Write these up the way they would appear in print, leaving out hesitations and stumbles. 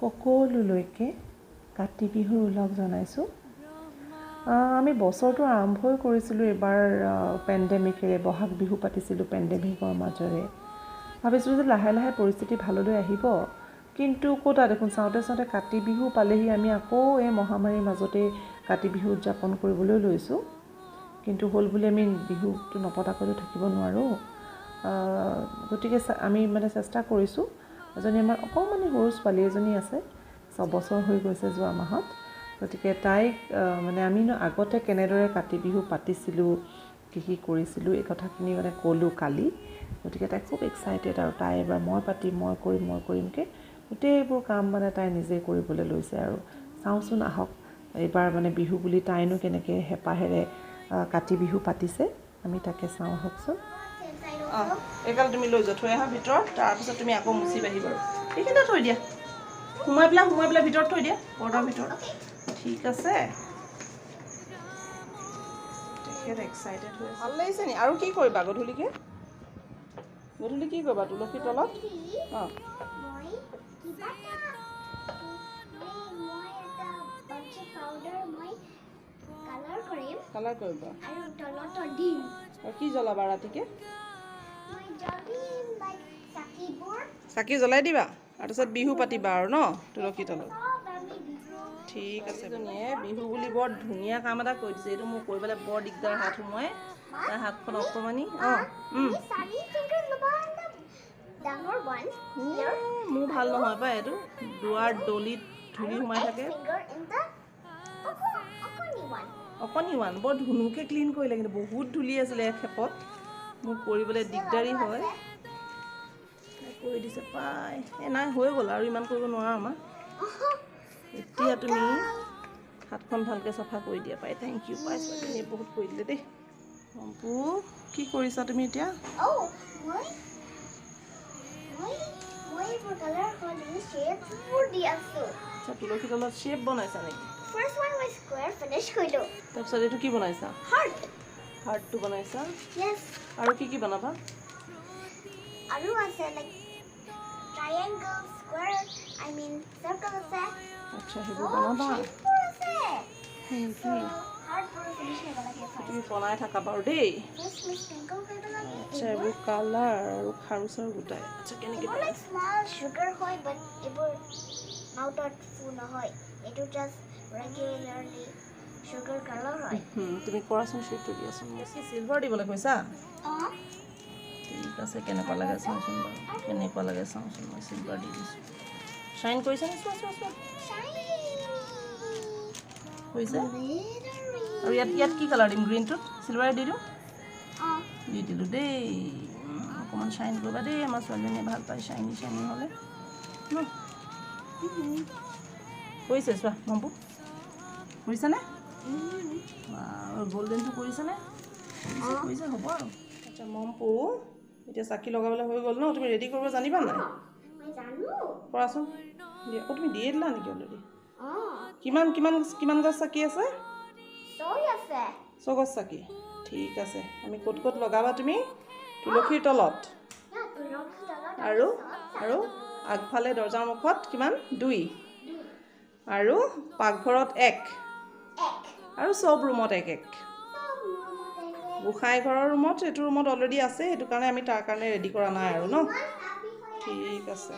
সকলোলৈকে কাতি বিহুৰ ওলগ জনাইছোঁ। আমি বছৰটো আৰম্ভই কৰিছিলোঁ এইবাৰ পেণ্ডেমিকেৰে, বহাগ বিহু পাতিছিলোঁ পেণ্ডেমিকৰ মাজেৰে। ভাবিছিলোঁ যে লাহে লাহে পৰিস্থিতি ভাললৈ আহিব, কিন্তু ক'তা দেখোন চাওঁতে চাওঁতে কাতি বিহু পালেহি। আমি আকৌ এই মহামাৰীৰ মাজতেই কাতি বিহু উদযাপন কৰিবলৈ লৈছোঁ। কিন্তু হ'ল বুলি আমি বিহুটো নপতাকৈতো থাকিব নোৱাৰোঁ। গতিকে আমি মানে চেষ্টা কৰিছোঁ। এজনী আমাৰ অকণমানি সৰু ছোৱালী এজনী আছে, 6 বছৰ হৈ গৈছে যোৱা মাহত। গতিকে তাইক মানে আমি আগতে কেনেদৰে কাতি বিহু পাতিছিলোঁ, কি কি কৰিছিলোঁ, এই কথাখিনি মানে ক'লোঁ কালি। গতিকে তাই খুব এক্সাইটেড আৰু তাই এবাৰ মই পাতিম, মই কৰিম, মই কৰিমকৈ গোটেইবোৰ কাম মানে তাই নিজে কৰিবলৈ লৈছে। আৰু চাওঁচোন আহক এইবাৰ মানে বিহু বুলি তাইনো কেনেকৈ হেঁপাহেৰে কাতি বিহু পাতিছে, আমি তাকে চাওঁ আহকচোন। অঁ, এইকাল তুমি লৈ যোৱা, থৈ আহা ভিতৰত, তাৰপিছত তুমি আকৌ মুচিবাহি বাৰু। এইখিনিতে থৈ দিয়া, সোমাই পেলাই ভিতৰত থৈ দিয়া, পৰ্দাৰ ভিতৰত। ঠিক আছে, তেখেত এক্সাইটেড হৈ ভাল লাগিছে নি? আৰু কি কৰিবা গধূলিকে? গধূলি কি কৰিবা তুলসীৰ তলত? অঁ, কালাৰ কৰিবা আৰু কি জ্বলাবা ৰাতিকে? চাকি জ্বলাই দিবা, তাৰপিছত বিহু পাতিবা আৰু ন তুলসী তলত। ঠিক আছে। জনীয়ে বিহু বুলি বৰ ধুনীয়া কাম এটা কৰি দিছে। এইটো মোৰ কৰিবলৈ বৰ দিগদাৰ, হাত সোমোৱাই তাৰ হাতখন অকণমানি। অঁ, মোৰ ভাল নহয় পাই এইটো, দুৱাৰ দলিত ধূলি সোমাই থাকে। অকণি ওৱান বৰ ধুনুকৈ ক্লিন কৰিলে, কিন্তু বহুত ধূলি আছিলে খেপত, মোৰ কৰিবলৈ দিগদাৰী হয়। কৰি দিছে পাই। এই নাই, হৈ গ'ল আৰু ইমান কৰিব নোৱাৰা আমাৰ। এতিয়া তুমি হাতখন ভালকৈ চাফা কৰি দিয়া পাই। Thank U পাই, ছোৱালীজনীয়ে বহুত কৰি দিলে দেই। পম্পু, কি কৰিছা তুমি এতিয়া? আচ্ছা, তুলসী তলত শ্বেপ বনাইছা নেকি? তাৰপিছত এইটো কি বনাইছা? হাৰ্টটো বনাইছা। আৰু কি কি বনাবা? আৰু আছে like triangle, square, I mean circle আছে। আচ্ছা, সেইবোৰ বনাবা। তুমি বনাই থাকা বাৰু দেই। আচ্ছা, এইবোৰ কালাৰ আৰু খাৰু চাৰু গোটাই। আচ্ছা, কেনেকৈ স্মল চুগাৰ হয়, বাট এইবোৰ মাউথত ফু নহয়, এইটো জাষ্ট ৰেগুলাৰলি চুগাৰ কালাৰ হয়। তুমি কৰাচোন, শ্বেপটো দিয়াচোন। চিলভাৰ দিবলৈ কৈছা? ঠিক আছে, কেনেকুৱা লাগে চাওঁচোন বাৰু, কেনেকুৱা লাগে চাওঁচোন। মই চিলভাৰ দি দিছোঁ। শ্বাইন কৰিছে নে? চোৱা চোৱা চোৱা, হৈছে। আৰু ইয়াত কি কালাৰ দিম? গ্ৰীণটোত চিলভাৰে দি দিওঁ। দি দিলোঁ দেই। অকণমান শ্বাইন কৰিবা দেই, আমাৰ ছোৱালীজনীয়ে ভাল পায় শ্বাইনি শ্বাইনি হ'লে ন। কৰিছে চোৱা মম্পু, কৰিছেনে? গল্ডেনটো কৰিছেনে? কৰিছে, হ'ব আৰু। আচ্ছা মম্পু, এতিয়া চাকি লগাবলৈ হৈ গ'ল ন? তুমি ৰেডি কৰিব জানিবা নাই? কৰাচোন দিয়া। অ', তুমি দিয়ে দিলা নেকি অলৰেডি? কিমান কিমান কিমান গছ চাকি আছে? 6 গছ চাকি। ঠিক আছে, আমি ক'ত ক'ত লগাবা তুমি? তুলসীৰ তলত আৰু আৰু আগফালে দৰ্জাৰ মুখত কিমান? 2, আৰু পাকঘৰত 1, আৰু চব ৰুমত 1 1। গোঁসাই ঘৰৰ ৰুমত, এইটো ৰুমত অলৰেডি আছে, সেইটো কাৰণে আমি তাৰ কাৰণে ৰেডি কৰা নাই আৰু ন। ঠিক আছে।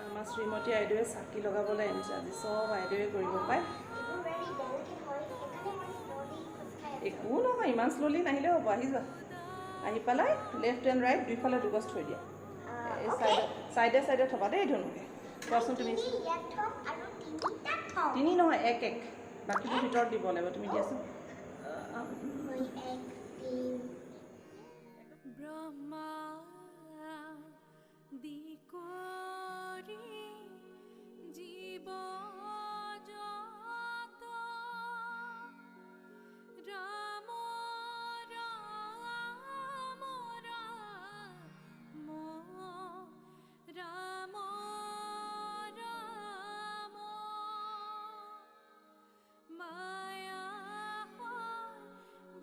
আমাৰ শ্ৰীমতী আইদেৱে চাকি লগাবলৈ আনিছে আজি, চব আইদেৱে কৰিব পায়। একো নহয়, ইমান শ্ল'লি নাহিলেও হ'ব। আহি যোৱা, আহি পেলাই লেফ্ট এণ্ড ৰাইট দুইফালে দুগছ থৈ দিয়া। এই চাইডে চাইডে থবা দেই ধুনুকৈ। কোৱাচোন তুমি। 3 নহয়, 1 1, বাকীবোৰ ভিতৰত দিব লাগিব। তুমি দিয়াচোন।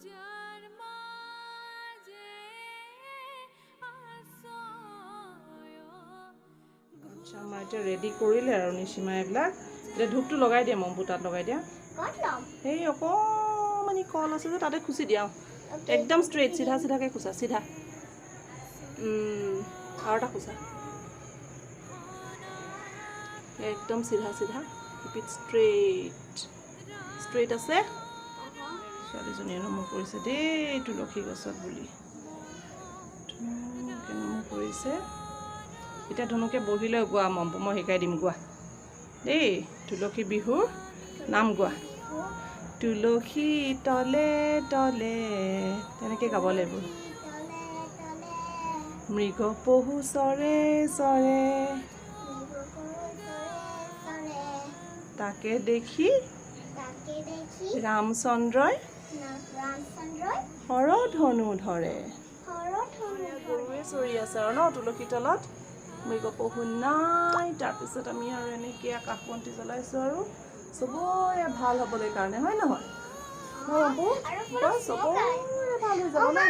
Jar ma je aso আচ্ছা, আমাৰ এতিয়া ৰেডি কৰিলে আৰু নিচিমা এইবিলাক। এতিয়া ধূপটো লগাই দিয়া, মমবোৰ তাত লগাই দিয়া। সেই অকণমানি কল আছে যে, তাতে খুচি দিয়া। একদম ষ্ট্ৰেইট, চিধা চিধাকৈ খুচা, চিধা। আৰু এটা খুচা, একদম চিধা চিধা। Keep it straight. Straight আছে। ছোৱালীজনীয়ে নমো কৰিছে দেই তুলসী গছত বুলি, ধুনীয়াকৈ নমো কৰিছে। এতিয়া ধুনুকে বহি লৈ গোৱা, মম্পু মই শিকাই দিম, গোৱা দেই। তুলসী বিহুৰ নাম গোৱা। তুলসী তলে তলে, তেনেকৈ গাব লাগিব। মৃগ পহু চৰে চৰে, তাকে দেখি ৰামচন্দ্ৰই হৰধনু ধৰে। গৰুৱে চৰি আছে আৰু ন তুলসী তলত, মৃগ পহু নাই। তাৰপিছত আমি আৰু এনেকৈ আকাশ বন্তি জ্বলাইছোঁ আৰু চবৰে ভাল হ'বলৈ কাৰণে, হয় নহয়? চবৰে ভাল হৈ যাব ন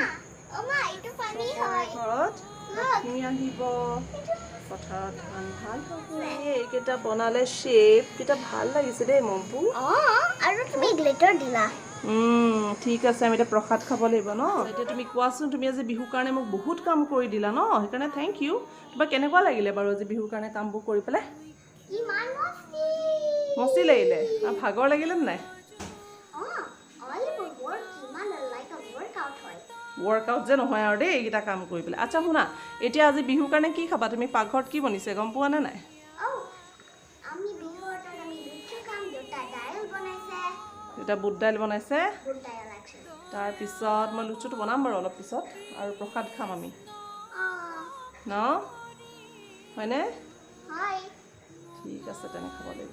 ঘৰত, লক্ষ্মী আহিব, পথাৰত ধান ভাল হ'ব। এইকেইটা বনালে শ্বেপ কেইটা ভাল লাগিছে দেই মম্পু। আৰু তুমি গ্লিটাৰ দিলা। ঠিক আছে, আমি এতিয়া প্ৰসাদ খাব লাগিব ন। এতিয়া তুমি কোৱাচোন, তুমি আজি বিহুৰ কাৰণে মোক বহুত কাম কৰি দিলা ন, সেইকাৰণে thank U. তোমাৰ কেনেকুৱা লাগিলে বাৰু আজি বিহুৰ কাৰণে কামবোৰ কৰি পেলাই? মস্তি লাগিলে? আৰু ভাগৰ লাগিলে নাই? ৱৰ্কআউট যে নহয় আৰু দেই এইকেইটা কাম কৰি পেলাই। আচ্ছা শুনা, এতিয়া আজি বিহুৰ কাৰণে কি খাবা তুমি? পাকঘৰত কি বনিছে গম পোৱা নে নাই? দুটা বুট দাইল বনাইছে, তাৰপিছত মই লুচুটো বনাম বাৰু অলপ পিছত, আৰু প্ৰসাদ খাম আমি ন, হয়নে? ঠিক আছে, তেনে খাব লাগিব।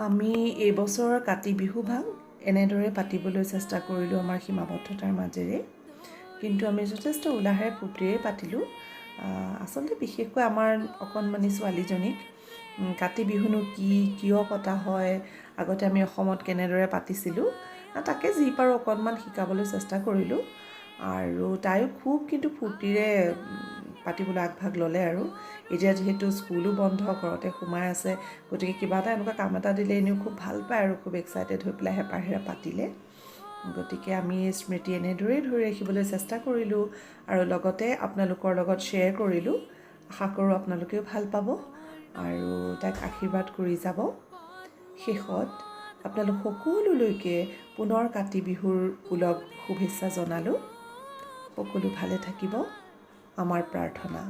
আমি এইবছৰৰ কাতি বিহু ভাগ এনেদৰে পাতিবলৈ চেষ্টা কৰিলোঁ আমাৰ সীমাবদ্ধতাৰ মাজেৰে, কিন্তু আমি যথেষ্ট উলাহেৰে ফূৰ্তিৰে পাতিলোঁ। আচলতে বিশেষকৈ আমাৰ অকণমানি ছোৱালীজনীক কাতি বিহুনো কি, কিয় পতা হয়, আগতে আমি অসমত কেনেদৰে পাতিছিলোঁ, তাকে যি পাৰোঁ অকণমান শিকাবলৈ চেষ্টা কৰিলোঁ। আৰু তাইও খুব কিন্তু ফূৰ্তিৰে পাতিবলৈ আগভাগ ল'লে। আৰু এতিয়া যিহেতু স্কুলো বন্ধ, ঘৰতে সোমাই আছে, গতিকে কিবা এটা এনেকুৱা কাম এটা দিলে এনেও খুব ভাল পায় আৰু খুব এক্সাইটেড হৈ পেলাই হেঁপাহেৰে পাতিলে। গতিকে আমি স্মৃতি এনেদৰেই ধৰি ৰাখিবলৈ চেষ্টা কৰিলোঁ আৰু লগতে আপোনালোকৰ লগত শ্বেয়াৰ কৰিলোঁ। আশা কৰোঁ আপোনালোকেও ভাল পাব আৰু তাইক আশীৰ্বাদ কৰি যাব। শেষত আপোনালোক সকলোলৈকে পুনৰ কাতি বিহুৰ ওলগ শুভেচ্ছা জনালোঁ। সকলো ভালে থাকিব, আমাৰ প্ৰাৰ্থনা।